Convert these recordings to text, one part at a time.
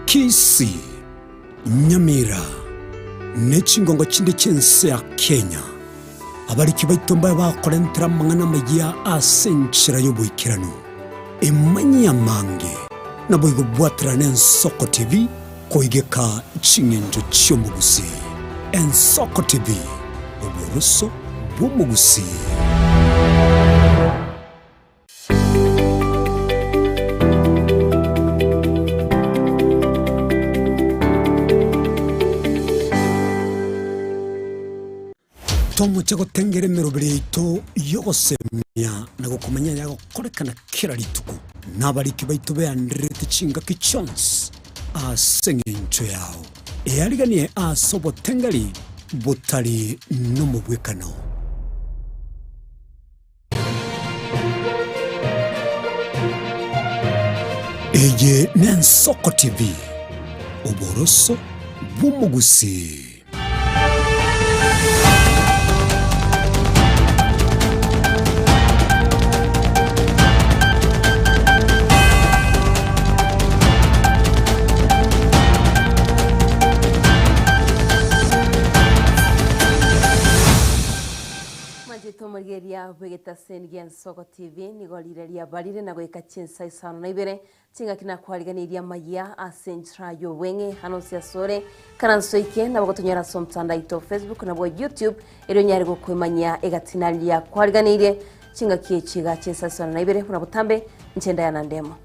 Kisii, Nyamira, ne chingongo chinde chi'ense ya Kenya. Abariki baito mbaye bakorentera amang'ana amaya ase enchera y'oboikeranu. Emanyie amange, naboigo bwaterane Ensoko TV koigeka ching'encho chi'omogusii. Ensoko TV, oboroso bw'omogusii. Tomoche gotengera emeroberi yaito y'ogosemia na gokomanya yagokorekana kera rituko, na abariki baito beandererete chingaki chionsi ase eng'encho yao. Eariganie ase obotengeri botari nomobwekano. Eye n'Ensoko TV, oboroso bw'omogusii. Mwanchete omorigereria bw'egetaseni gia Ensoko TV nigo rire riabarire na goika chinsa isano na ibere chingaki nakwariganirie amaya ase enchera y'obweng'e hano ase asore karansoike nabo gotonyora ase omotandao aito Facebook nabwo YouTube erio onyare gokwemanyia egatina riria kwariganirie chingaki echi iga chinsa isano na ibere buna botambe inche Diana Ndemo.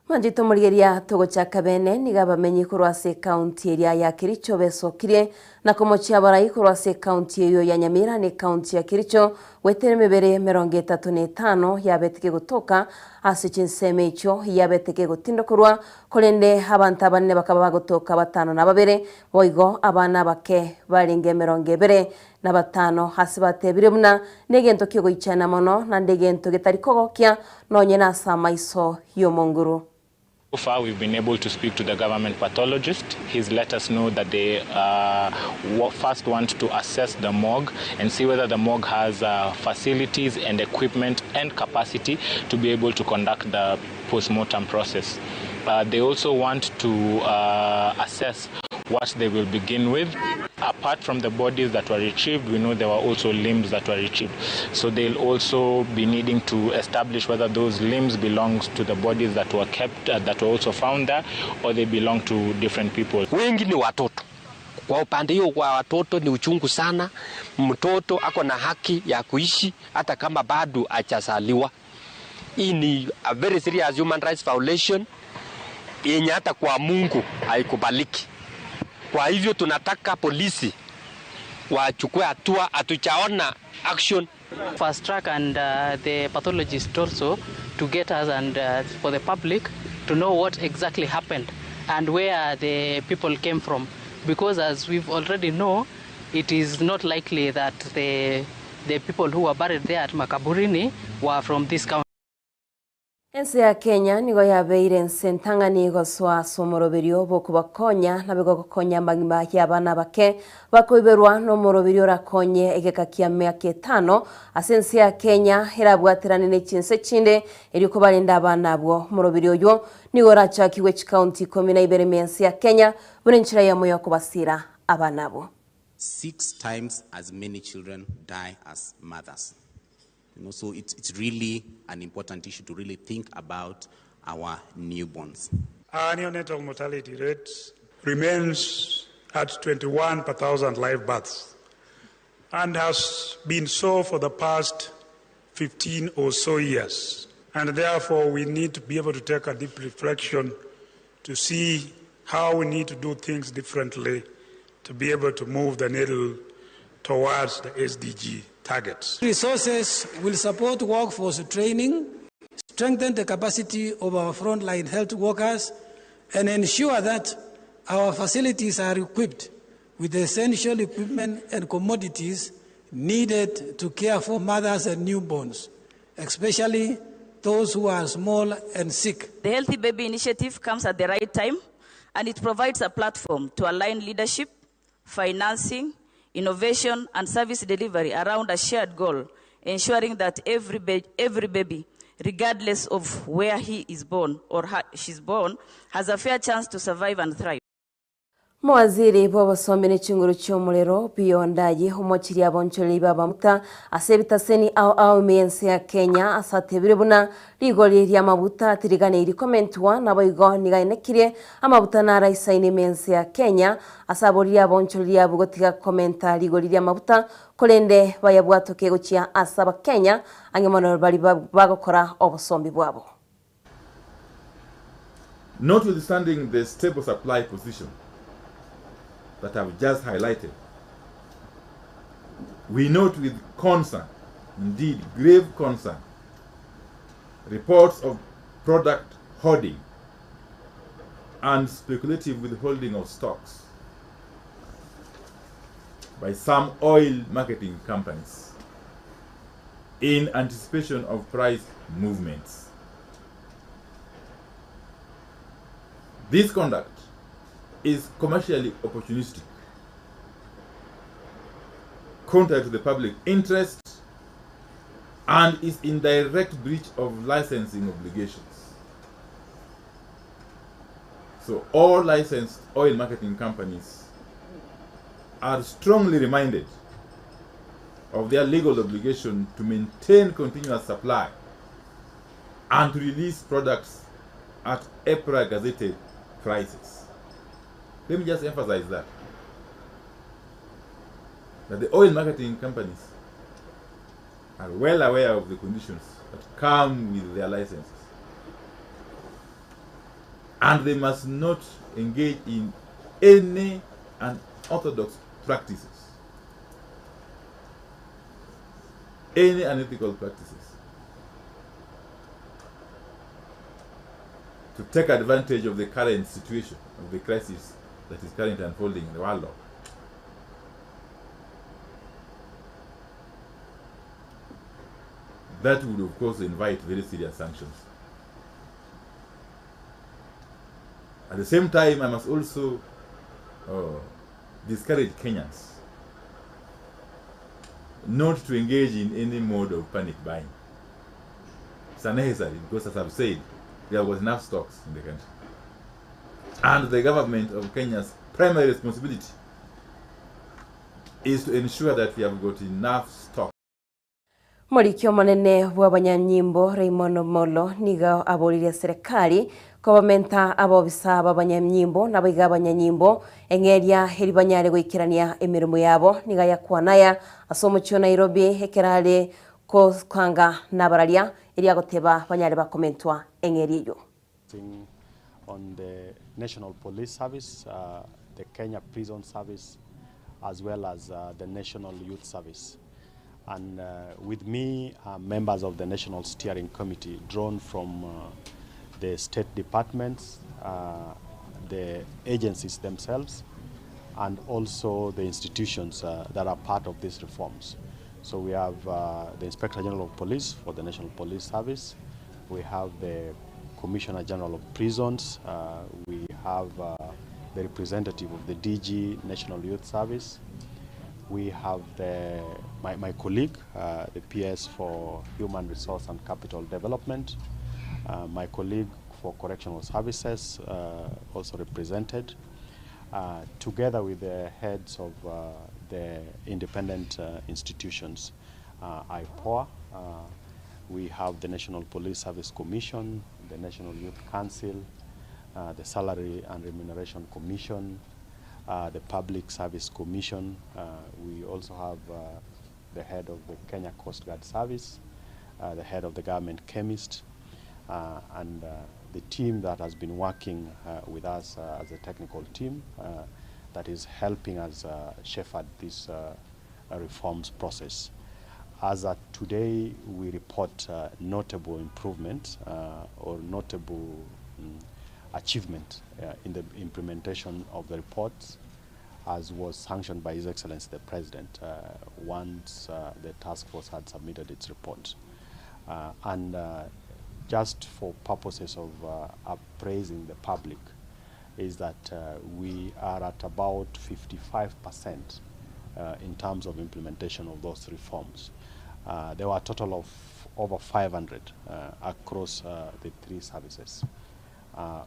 Mwanchete omorigereria togochaka bene nigo abamenyi korwa ase ekaunti eria ya Kericho besokirie na komochia abarai korwa ase ekaunti eyo ya Nyamira na ekaunti ya Kericho goetera emebere emerongo etato na etano yabete kegotoka ase chinsemo echio yabete kegotindokorwa korende abanto abanene bakaba bagotoka batano na babere boigo abana abake barenge emerongo ebere na batano ase batebire buna negento kiogoichana mono naende egento getari kogokia nonye nase amaiso y'omonguru. So far, we've been able to speak to the government pathologist. He's let us know that they first want to assess the morgue and see whether the morgue has facilities and equipment and capacity to be able to conduct the post-mortem process. They also want to assess what they will begin with. Apart from the bodies that were retrieved, we know there were also limbs that were retrieved. So they'll also be needing to establish whether those limbs belong to the bodies that were kept, that were also found there, or they belong to different people. Wengi ni watoto. Kwa upande hiyo kwa watoto ni uchungu sana. Mtoto ako na haki ya kuishi hata kama bado hajazaliwa. Hii ni a very serious human rights violation yenye hata kwa Mungu haikubaliki. Kwa hivyo tunataka polisi wachukue hatua, hatujaona action. Fast track and the pathologist also to get us and for the public to know what exactly happened and where the people came from, because as we've already know, it is not likely that the people who were buried there at Makaburini were from this county. Ense ya Kenya nigo yabeire ense entang'ani gosoa ase omoroberio bw'okobakonya nabigo gokonya amagima y'abana bake bakoiberwa na omoroberio orakonye egeka kia miaka etano ase ense ya Kenya erabwaterane ne chinse chinde erio kobarenda abana abwo. Omoroberio oyo nigo orachakigwe chikaunti ikomi na ibere ime ense ya Kenya buna enchera yamo ya okobasira abana abwo. 6 times as many children die as mothers. So it's really an important issue to really think about our newborns. Our neonatal mortality rate remains at 21 per thousand live births and has been so for the past 15 or so years. And therefore, we need to be able to take a deep reflection to see how we need to do things differently to be able to move the needle towards the SDG targets. Resources will support workforce training, strengthen the capacity of our frontline health workers, and ensure that our facilities are equipped with the essential equipment and commodities needed to care for mothers and newborns, especially those who are small and sick. The Healthy Baby Initiative comes at the right time, and it provides a platform to align leadership, financing, innovation, and service delivery around a shared goal, ensuring that every baby, regardless of where he is born or she's born, has a fair chance to survive and thrive. Mawaziri bw'abasomere chinguru cy'omurero biyondaye omochiri aboncholi babamuta asebitaseni ao ao miense ya Kenya asatebire buna rigori rya mabuta tirigane irikomentwa naboigo nigainekire amabuta naraisaine miense ya Kenya asabori aboncholi abugotiga komenta rigori rya mabuta kolende bayabwatoke gochia asaba Kenya angemono bali bagokora obosombi bwabo. Notwithstanding the stable supply position that I've just highlighted, we note with concern, indeed grave concern, reports of product hoarding and speculative withholding of stocks by some oil marketing companies in anticipation of price movements. This conduct is commercially opportunistic, contrary to the public interest, and is in direct breach of licensing obligations. So all licensed oil marketing companies are strongly reminded of their legal obligation to maintain continuous supply and to release products at EPRA gazetted prices. Let me just emphasize that the oil marketing companies are well aware of the conditions that come with their licenses, and they must not engage in any unorthodox practices, any unethical practices, to take advantage of the current situation, of the crisis that is currently unfolding in the world. That would, of course, invite very serious sanctions. At the same time, I must also discourage Kenyans not to engage in any mode of panic buying. It's unnecessary because, as I've said, there was enough stocks in the country. And the government of Kenya's primary responsibility is to ensure that we have got enough stock. Morikio monene bw'abanyanyimbo Raymond Molo niga aborire serikali kobamenta abobisa b'abanyanyimbo nabiga abanyanyimbo eng'eria heri banyare goikerania emirimo yabo niga yakwanaya asomo Nairobi ekerale ko kwanga nabararia eria goteba banyare bakomentwa eng'eria yo. On the National Police Service, the Kenya Prison Service, as well as the National Youth Service. And with me are members of the National Steering Committee drawn from the state departments, the agencies themselves, and also the institutions that are part of these reforms. So we have the Inspector General of Police for the National Police Service, we have the Commissioner General of Prisons, we have the representative of the DG National Youth Service, we have my colleague, the PS for Human Resource and Capital Development, my colleague for Correctional Services also represented, together with the heads of the independent institutions, IPOA, we have the National Police Service Commission, the National Youth Council, the Salary and Remuneration Commission, the Public Service Commission. We also have the head of the Kenya Coast Guard Service, the head of the government chemist, and the team that has been working with us as a technical team that is helping us shepherd this reforms process. As at today, we report notable improvement or notable achievement in the implementation of the reports, as was sanctioned by His Excellency the President once the task force had submitted its report. And just for purposes of appraising the public, is that we are at about 55% in terms of implementation of those reforms. There were a total of over 500 across the three services,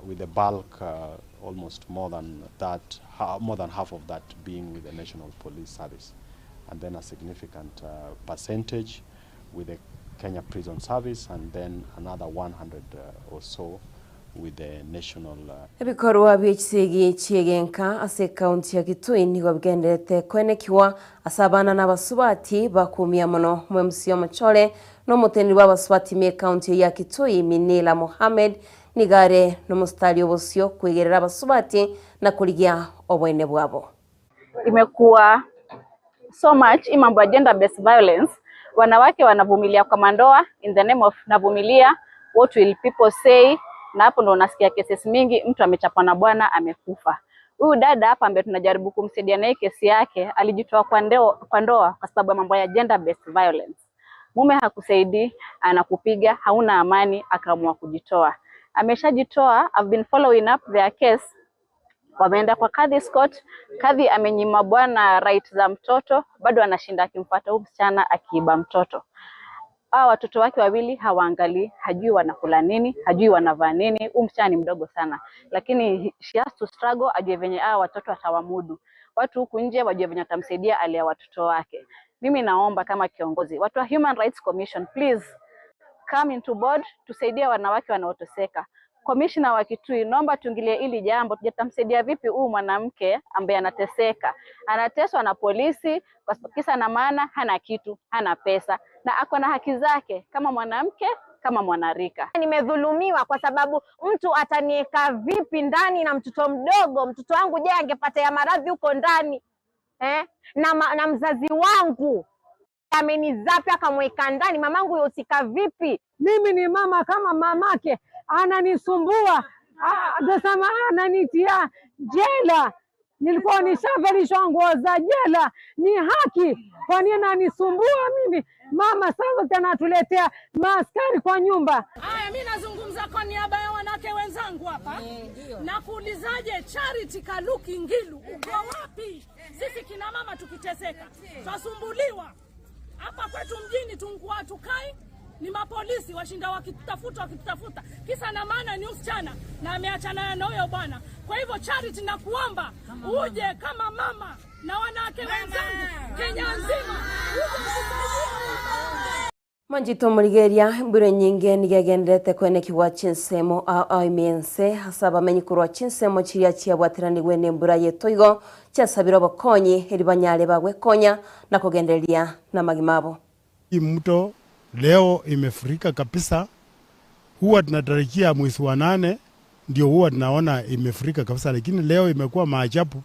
with the bulk almost more than that, more than half of that being with the National Police Service, and then a significant percentage with the Kenya Prison Service, and then another 100 or so with the national Ebikorwa by'ekisigi kyegenka ase county ya Kitui nigo bigenderete kwenekiwa ase abana n'abasubati bakumia mono. Mwe Omuchole n'omuteneri w'abasubati me county ya Kitui Minila Mohammed nigare n'omustari obosio kwegerera abasubati na kuligia obwene bwabo. Imekuwa so much hii mambo ya gender based violence, wanawake wanavumilia kwa mandoa in the name of navumilia, what will people say? Na hapo ndo unasikia cases mingi, mtu amechapwa na bwana amekufa. Huyu dada hapa ambaye tunajaribu kumsaidia naye kesi yake alijitoa kwa ndoa kwa sababu ya mambo ya gender based violence. Mume hakusaidii, anakupiga, hauna amani, akaamua kujitoa. Ameshajitoa. I've been following up their case. Wameenda kwa Kadhi's court. Kadhi amenyima bwana right za mtoto, bado anashinda akimfuata huyu msichana akiiba mtoto. Hawa watoto wake wawili hawaangalii, hajui wanakula nini, hajui wanavaa nini. Huyu msichana ni mdogo sana, lakini she has to struggle, ajue venye hawa watoto atawamudu. Watu huku nje wajue venye watamsaidia alea watoto wake. Mimi naomba kama kiongozi, watu wa Human Rights Commission, please come into board, tusaidie wanawake wanaoteseka. Commissioner wa Kitui, naomba tuingilie hili jambo, tutamsaidia vipi huyu mwanamke ambaye anateseka? Anateswa na polisi kwa kisa na maana hana kitu, hana pesa, na ako na haki zake kama mwanamke, kama mwanarika. Nimedhulumiwa kwa sababu mtu atanieka vipi ndani na mtoto mdogo? Mtoto wangu je, angepata ya maradhi huko ndani? Na mzazi wangu amenizaa pia akamweka ndani, mamangu yosika vipi? Mimi ni mama kama mamake, ananisumbua, anasema ananitia jela. Nilikuwa nishavalishwa nguo za jela, ni haki? Kwa nini ananisumbua mimi mama? Sasa tena tuletea maaskari kwa nyumba. Haya, mimi nazungumza kwa niaba ya wanawake wenzangu hapa. Na kuulizaje, Charity Kaluki Ngilu uko wapi? Sisi kina mama tukiteseka, twasumbuliwa hapa kwetu mjini, tungua tukai ni mapolisi washinda wakitutafuta, kisa na maana ni msichana na ameachana na huyo bwana. Kwa hivyo Charity, nakuomba uje kama mama na wanawake wenzangu Kenya nzima, uje. Manjito Murigeria mbure nyinge nigegenderete kwenekiwa chinsemo aimiense hasa bamenyi kurwa chinsemo chiria chiabwatiraniwe nembura yetoigo chiasabira obokonyi eri banyare bagwekonya na kugendereria na magimabo. Mto leo imefurika kabisa. Huwa tunatarajia mwezi wa 8 ndio huwa tunaona imefurika kabisa, lakini leo imekuwa maajabu.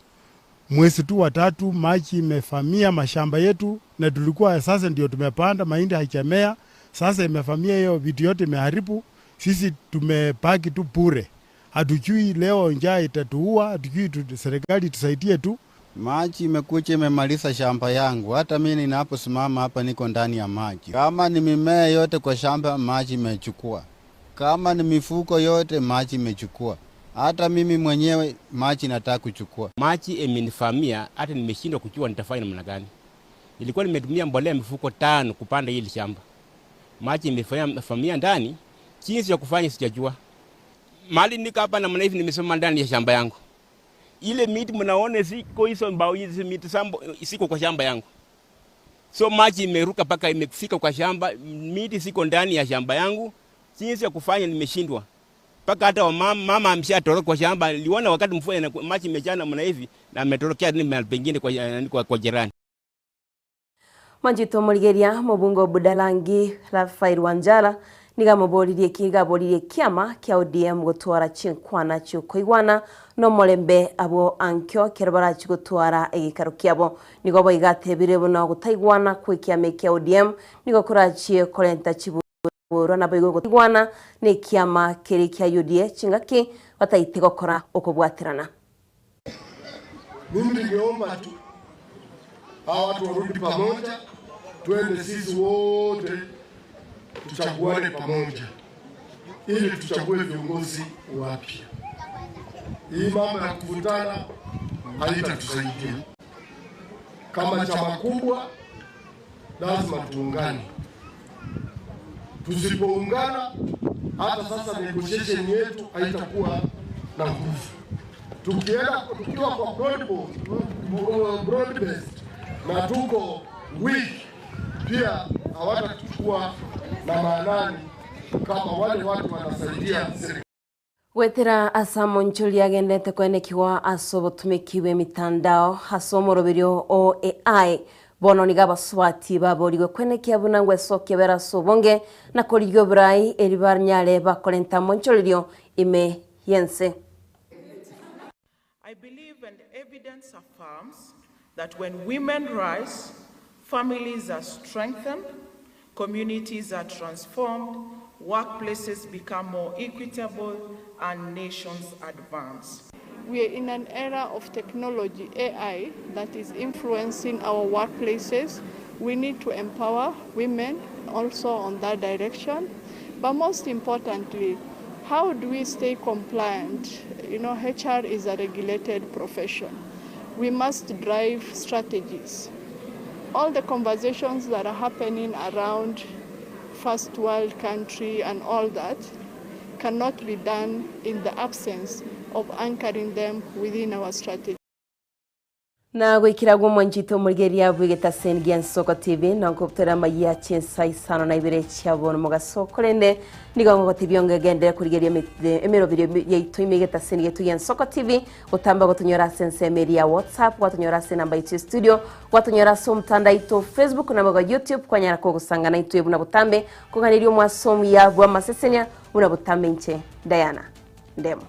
Mwezi tu wa 3 maji imefamia mashamba yetu, na tulikuwa sasa ndio tumepanda mahindi haichamea, sasa imefamia hiyo vitu yote imeharibu. Sisi tumepaki tu bure, hatujui leo njaa itatuua, hatujui serikali tusaidie tu. Maji imekuja imemaliza shamba yangu. Hata mimi ninaposimama hapa niko ndani ya maji. Kama ni mimea yote kwa shamba maji imechukua. Kama ni mifuko yote maji imechukua. Hata mimi mwenyewe maji nataka kuchukua. Maji imenifamia hata nimeshindwa kujua nitafanya namna gani. Nilikuwa nimetumia mbolea mifuko 5 kupanda hili shamba. Maji imefamia ndani, jinsi ya kufanya sijajua. Mali niko hapa namna hivi nimesoma ndani ya shamba yangu. Ile miti mnaona siko hizo mbao hizi miti sambo siko kwa shamba yangu. So maji imeruka paka imefika kwa shamba, miti siko ndani ya shamba yangu. Jinsi ya kufanya nimeshindwa. Paka hata mama ameshatoroka kwa shamba, niliona wakati mvua na maji imejana mna hivi na ametorokea ni mahali pengine kwa jirani. Manjito Murigeria mubungo Budalangi Rafael Wanjala nigamuboririe kigaboririe kiama kia ODM gutwara chinkwana chiukoigwana no mulembe abo ankyo kerabara chigutwara egikaro kiabo nigo boigatebire buno gutaigwana kwe kiama kia ODM nigo kurachie korenta chiburwa na boigo gutaigwana ne kiama kiri kia UDA chingaki bataite gokora okobwatirana. Mimi ningeomba tu hawa watu warudi pamoja, tuende sisi wote tuchaguane pamoja ili tuchague viongozi wapya. Hii mambo ya kuvutana haitatusaidia. Kama chama kubwa, lazima tuungane. Tusipoungana, hata sasa negotiation yetu haitakuwa na nguvu. Tukienda tukiwa kwa broad based na tuko weak, pia hawatachukua na maanani kama wale watu wanasaidia serikali. Gwetera ase omonchori agendete kwenekiwa ase obotumeki bwa emitandao ase omoroberio o AI bono niga abaswati baborigwe kwenekia buna ngwesokia bera ase obonge na korigia oborai eri banyare bakorenta omonchorerio ime yense. I believe and evidence affirms that when women rise, families are strengthened, communities are transformed, workplaces become more equitable, and nations advance. We are in an era of technology, AI, that is influencing our workplaces. We need to empower women also on that direction. But most importantly, how do we stay compliant? You know, HR is a regulated profession. We must drive strategies. All the conversations that are happening around first world country and all that cannot be done in the absence of anchoring them within our strategy. Na gwikiragwo mwanjito murigeria bwigeta sengia Nsoko TV na nkoptera maya chinsa isano na ibere chiabono mugaso korende nigo ngotibyo ngegendere kurigeria emerobirio yaito imegeta sengia tu ya Nsoko TV gutamba gotunyora sense media WhatsApp gwatunyora se namba itu studio gwatunyora so mtanda ito Facebook na mbaga YouTube kwanyara ko gusangana itu ebuna butambe kuganirio mwasomu ya bwa masesenia una butambe nche Diana Ndemo.